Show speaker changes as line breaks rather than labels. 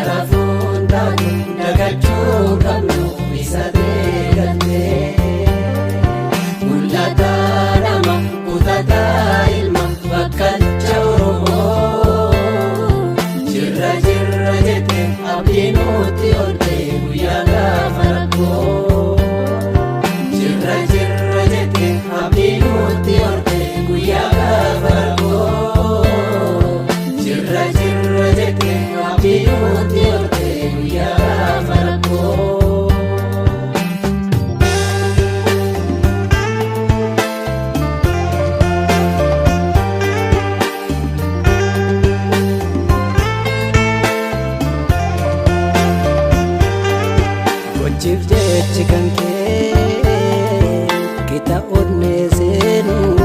Rafuun taatu dagachuu qabnu isa beekattee. Mul'ataa nama kutataa ilma bakkalcha Oromoo. Jirra jirra jette abdii nutti olte guyyaa gaafa rakkoo. Jirra jirra jette abdii nutti olte guyyaa gaafa rakkoo. Jirra jirra jette abdii nutti olte guyyaa gaafa rakkoo.
Gochiif jechi kan kee kita onnee seenu.